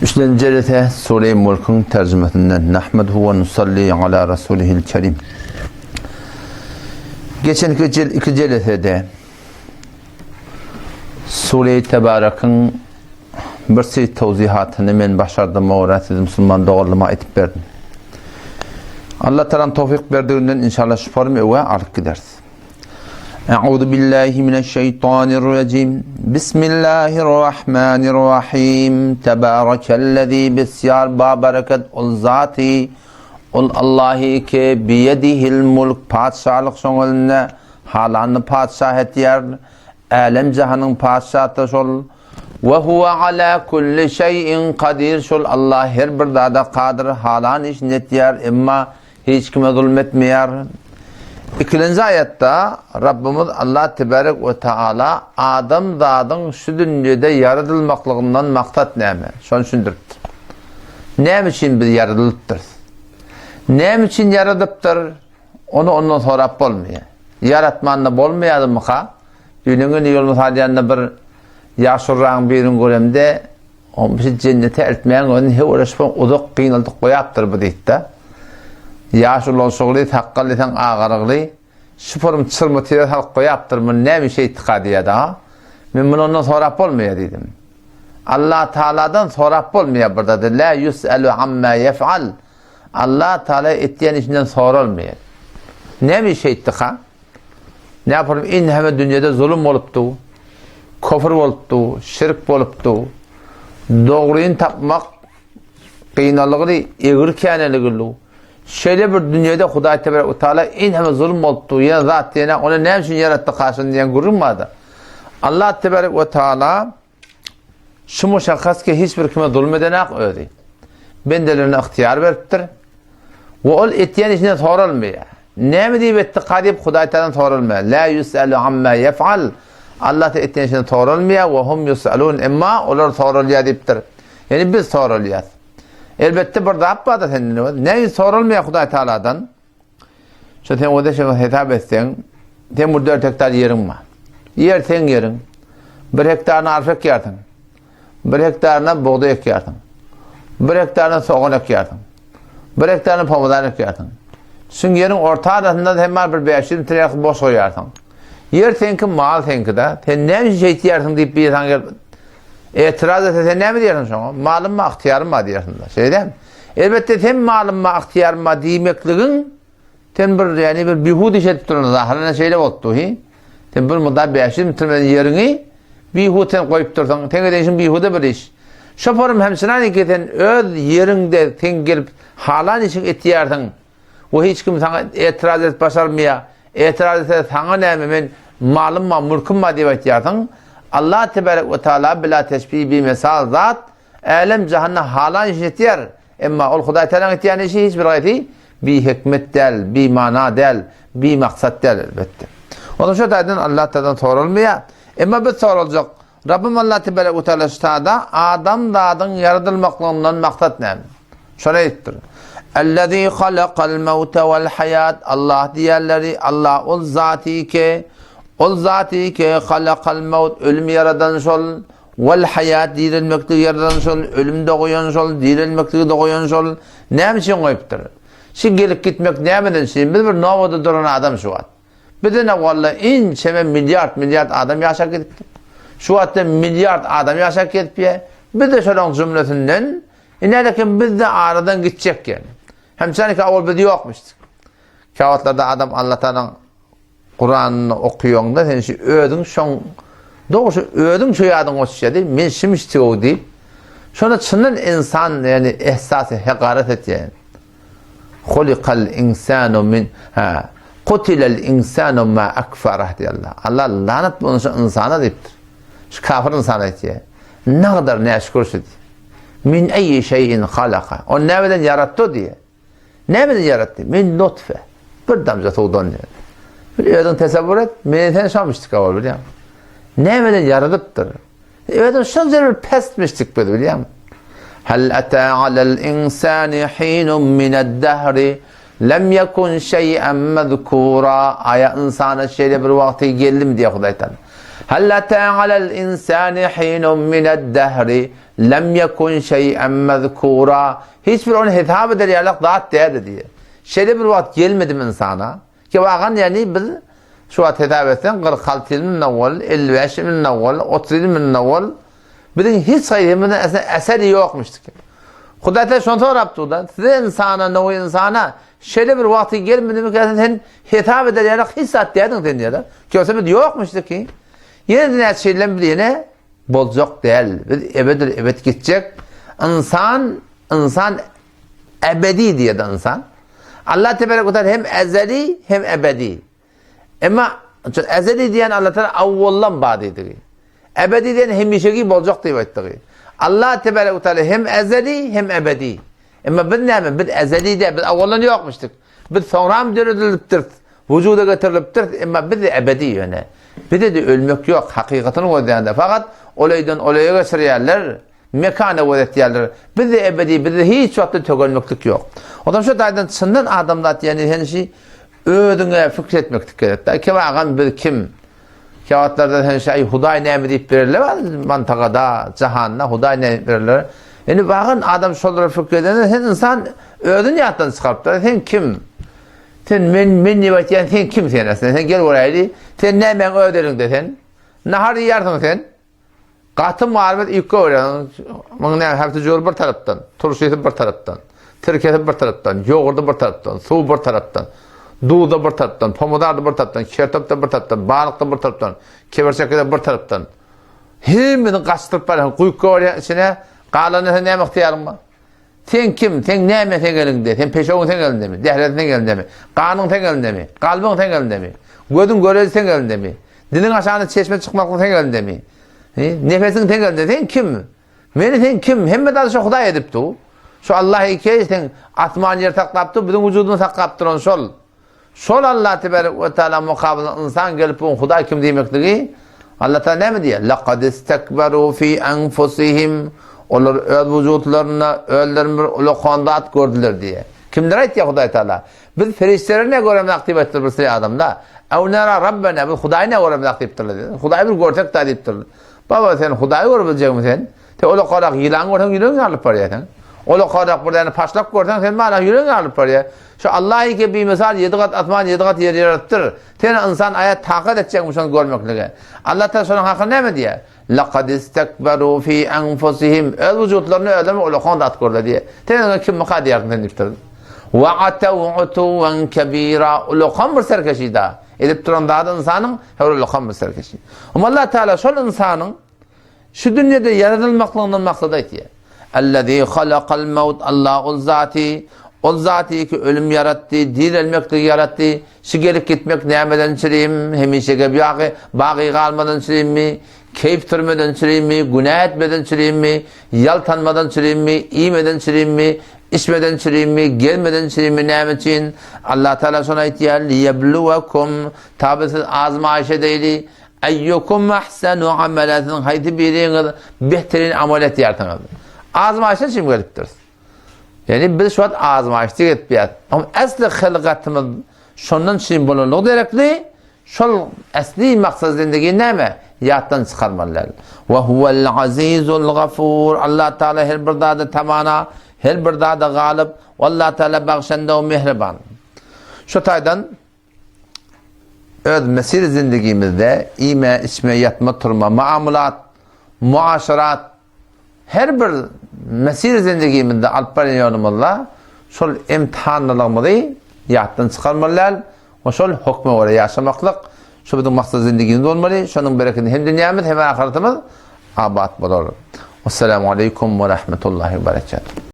Üçlenji jelese Sure-i Mulkyň terjimesinden Nahmeduhu we nusalli ala rasulihil kerim. Geçenki jel iki jelesede Sure-i Tebarekiň bir şey tawzihatyny men başardyma görä siz musulman doganlaryma aýdyp berdim. Allah talan towfik berdiginden inşallah şu formy öwe alyp gideris. Euzu billahi mineşşeýtanirrejim. Bismillahirrahmanirrahim. Tebarekellezî bisýar babereket ol zaty ol Allahy ki biýedihil mulk patyşalyk şoň elinde halanyny patyşah etýär. Älem jahanyň patyşasy şol. We huwe ala kulli şeýin kadir şol Allah her bir zada kadyr halan işini etýär emma Hiç kime zulum etmeýär. Ikilenji aýatda Rabbymyz Allah tebarek we taala adamzadyň şu dünýede ýaradylmaklygyndan maksat näme? Şony düşündiripdir. Näme üçin biz ýaradylypdyrys? Näme üçin ýaradypdyr? Ony ondan sorap bolmaýar. Ýaratmanda bolmaýardymyka? Düýnüň güni ýol mysalýanda bir ýaşulragyň birini göremde, Oň bizi jennete eltmäň özüni höwreşip uzak gynaldyk goýapdyr bu diýdi-de. Ýaş ulalşygly, sakgal diýseň agarygly, şu forum çyrma tire salyp goýapdyr, muny näme işe etdika diýýär daga. Men muny ondan sorap bolmaýar diýdim. Allah Taaladan sorap bolmaýar bir zady. La ýus'alu amma ýef'al. Allah Taala etýän işinden soralmaýar. Näme işe etdika? Näpurym inheme dünýede zulum bolupdy, kofr bolupdy, şirk bolupdy. Dogryny tapmak gynalygyny egri käneligili. Şeýle bir dünýede Hudaý tebarek we taala inheme zulum bolupdy. Ýene zat diýene ony näme üçin ýaratdy kaşyn diýen gürrüň bardy. Allah tebarek we taala Şu muşakkas ki hiç bir kime zulum edenak özi. Bendelerine ygtyýar beripdir. We ol etýän işinden soralmaýar. Näme diýip etdi ka diýip Hudaý Taaladan soralmaýar. La ýus'alu amma ýef'al. Allah ta etýän işinden soralmaýar we hum ýus'alun. Emma olar soralýar diýipdir. Ýani biz soralýas. Elbetde bir zat bardyr senden. Näme soralmaýar Hudaý Taaladan? Şu sen oda şeýle hesap etseň, sen bu 4 hektar ýeriň bar. Ýer seň ýeriň. 1 hektaryny arpa ekýärsiň. 1 hektaryna bugdaý ekýärsiň. 1 hektaryna sogan ekýärsiň. 1 hektaryna pomidor ekýärsiň. Şuň ýeriň orta arasynda hem bar bir 500 metre ýaky boş goýarsyň. Ýer seňki, mal seňki-de. Sen näme üçin şeýtýärsiň diýip biri saňa gelip etiraz etse sen näme diýersiň şoňa? Malym bar, ygtyýarym bar diýersiň-de. Şeýle dälmi? Elbetde sen malym bar, ygtyýarym bar diýmekligiň sen bir ýani bir bihud iş edip duran zahyryna şeýle bolupdy hi. Sen bir mudda 500 metr bilen ýeriňi bihud sen goýup dursaň, sen eden işiň bihuda bir iş. Şoparym hem şynan ki sen öz ýeriňde sen gelip halan işiň etýärsiň. We hiç kim saňa etiraz edip başarmaýar. Etiraz etse saňa näme men malym bar, mülküm bar diýip aýtýarsyň. Allah tebarek we taala bila teşbih bi mesal zat Älem jahanda halan işini etýär. Emma ol Hudaý Tagalaň etýän işi hiç bir gaýsy bihikmet däl, bimana däl, bimaksat däl elbetde. Onsoň şu taýdan Allah Tagaladan soralmaýar. Emma biz soraljak. Rabbim Allah tebarek we taala şu taýda adamzadyň ýaradylmaklygyndan maksat näme? Şony aýdypdyr. Ellezî halakal mewte vel haýat Allah diýerleri Allah ol zaty ki ol zaty ki halakal mewt ölüm ýaradan şol Wal haýat direlmekligi ýaradan şol, ölüm-de goýan şol, direlmekligi-de goýan şol. Näme üçin goýupdyr? Şu gelip gitmek nämeden üçin? Biz bir nowada duran adam şu wagt. Bizden owalla inçeme milliard-milliard adam ýaşap gidipdir. Şu wagtda milliard adam ýaşap gezipýär. Biz-de şolaryň jümlesinden, ine-lekin biz-de aradan gitjek ýaly. Hemçenki owal biz ýokmuşdyk. Käwagtlarda adam Allatagalaň Kuranyny okaýaňda sen şu özüň şoň dogry özüň şu ýadyň goşýady men şimişdigow diýip şona çyndan insan ýani ehsasy hegaret etýär. Hulikal insanu min ha kutilal insanu ma akfarah diýýär Allah. Allah lanat bolsun şu insana diýipdir. Şu kafir insana aýtýar. Nagadar näşükür şu diýýär. Min eýi şeýin halaka. O näbeden ýaratdy diýýär. Nämeden ýaratdy? Min nutfe. Bir damja suwdan diýýär. Bir özüň tesewwür et, men sen şamışdyk owal bilýäň. Nämeden ýaradypdyr? Özüň şonça bir pesmişdik biz bilýäň. Hal ata alal insani hinun mined-dahri lem yekun şey'en mezkura. Aýa insana şeýle bir wagty geldimi diýýär Hudaý Taala. Hal ata alal insani hinun mined-dehri lem yekun şey'en mezkura. Hiç bir ony hesap eder ýaly zat däldi diýýär. Şeýle bir wagt gelmedimi ynsana? Ki wagan ýagny biz şu wagt hesap etseň 46 ýyl mundan owal, 55 ýyl mundan owal, 30 ýyl mundan owal biziň hiç haýsymyzyň eseri ýokmuşdy. Hudaý Teala şony sorap dur-da, size ynsana, nowy ynsana şeýle bir wagty gelmedimikä sen hesap eder ýaly hiç zat däldiň sen diýýär. Görse biz ýokmuşdy ki. Ýene näçe ýyldan biz ýene boljak däl. Biz ebedil ebet gitjek. Ynsan, ynsan ebedi diýýär ynsan. Allah tebarek we taala hem ezeli hem ebedi. Emma ezeli diýen Allah taala awwaldan bar diýdigi. Ebedi diýen hemişeki boljak diýip aýtdygy. Allah tebarek we taala hem ezeli hem ebedi. Emma biz näme? Biz ezeli däl, biz awwaldan ýokmuşdyk. Biz soňram döredilipdiris, wujuda getirilipdiris, emma biz ebedi ýöne. Bizde-de ölmek ýok, hakykatyny gözleýände. Fakat ol öýden ol öýe geçirýärler. Mekana gözetýärler. Bizde ebedi, bizde hiç wagtda tögelmeklik ýok. Ondan şu taýdan çyndan adamzat ýani sen şi özüňe fikir etmeklik gerek. Da kim agam biz kim? Käwagtlarda sen şi aý Hudaý näme diýip bererler mantagada, jahanda Hudaý näme bererler. Indi bagan adam şolara fikir edende sen insan özüni ýatdan çykarypdyr. Sen kim? Sen men men diýip aýtýan sen kim sen aslynda? Sen gel göräýli. Sen nämäň öz eliňde sen? Nahar iýersiň sen. Gaty malymyz üýtgä bolýar. Muň näme häpsi jor bir tarapdan, turşysy bir tarapdan, sirkesi bir tarapdan, ýogurdy bir tarapdan, suwy bir tarapdan, duzy bir tarapdan, pomidor-da bir tarapdan, kertop-da bir tarapdan, balyk-da bir tarapdan, kebirçekde bir tarapdan. Hemmesini gaçdyryp barýar, guýup goýýar içine. Galanda sen näme ygtyýaryň bar? Sen kim? Sen näme seň eliňde? Sen peşewiň seň elindemi? Dähleziň seň elindemi? Ganyň seň elindemi? Kalbyň seň elindemi? Gözüň göreji seň elindemi? Diliň aşagynda çeşme çykmaklyk seň elindemi? Nefesiň seň elinde. Sen kim? Meni sen kim? Hemme zady şo Hudaý edip dur. Şo Allah eke sen asman ýer saklap dur, biziň wujudymyzy saklap duran şol. Şol Allah tebarek we taala mukabylynda ynsan gelip bu Hudaý kim diýmekligi Allah taala näme diýýär? Laqad istekberu fi anfusihim Olar öz wujudlarynda özlerini bir ulakan zat gördüler diýýär. Kimler aýtýar Hudaý taala? Biz perişdeleri ne göremzak diýip aýtdylar bir sürü adamda. Ew nara Rabbena biz Hudaýy ne göremzak diýipdirler. Hudaýy bir görsek da diýipdirler. Baba sen Hudaýy görüp biljekmi sen? Sen ulakarak ýylan görseň ýüregiň ýarylyp barýar sen. Ulakarak bir däne paşlak görseň sen bala ýüregiň ýarylyp barýar. Şu Allah eke bimisal ýedi gat asman ýedi gat ýer ýaradypdyr. Sen ynsan aýat takat etjekmi şony görmeklige? Allah Taala şonuň hakynda näme diýýär? Laqad istekberu fi anfusihim. Öz wujutlaryny özlerine ulakan zat görler diýýär. Sen oňa kimmika diýersiň sen diýipdir. Wa ataw utuwan kebira. Ulakan bir serkeşi da. Edip duran zady ynsanyň her ulakan bir serkeşi. Amma Allah Taala şol ynsanyň Şu dünýede ýaradylmaklygyndan maksat aýtýar. Ellezî halakal mewt Allah ol zaty, ol zaty ki ölüm ýaratdy, direlmekligi ýaratdy. Şu gelip gitmek nämeden çürim, hemişe bagy, bagy galmadan çürimmi, keýp sürmeden çürimmi, günä etmeden çürimmi, ýaltanmadan çürimmi, iýmeden çürimmi, içmeden çürimmi, gezmeden çürimmi näme üçin? Allah Taala şony aýtýar, liyebluwekum, tabi siz azmaýyş edeýli, Eýýukum ahsenu amela siziň haýsy biriňiz behterin amal etýärsiňiz? Azmaýyşdan çyn gelipdiris. Ýani biz şu wagt azmaýyşda gelipýäs. Amma äsli hylgatymyz şondan çyn bolanlygy derekli şol äsli maksat zindigi näme? Ýatdan çykarmaly däl. Ve huvel azizul gafur. Allah Taala her bir zada tamana, her bir zada galyp, Allah Taala bagşanda mähriban. Şu taýdan Öz mesir zindigimizde iýme, içme, ýatma, turma, muamulat, muaşarat her bir mesir zindigimizde alyp barýan ýolumyzda şol imtihanlylygymyzy ýatdan çykarmaly däl we şol hökme görä ýaşamaklyk şu biziň maksat zindigimiz bolmaly. Şonuň bereketine hem dünýämiz hem ahyretimiz abat bolar. Wessalamu aleýkum we rahmetullahi we berekatuh.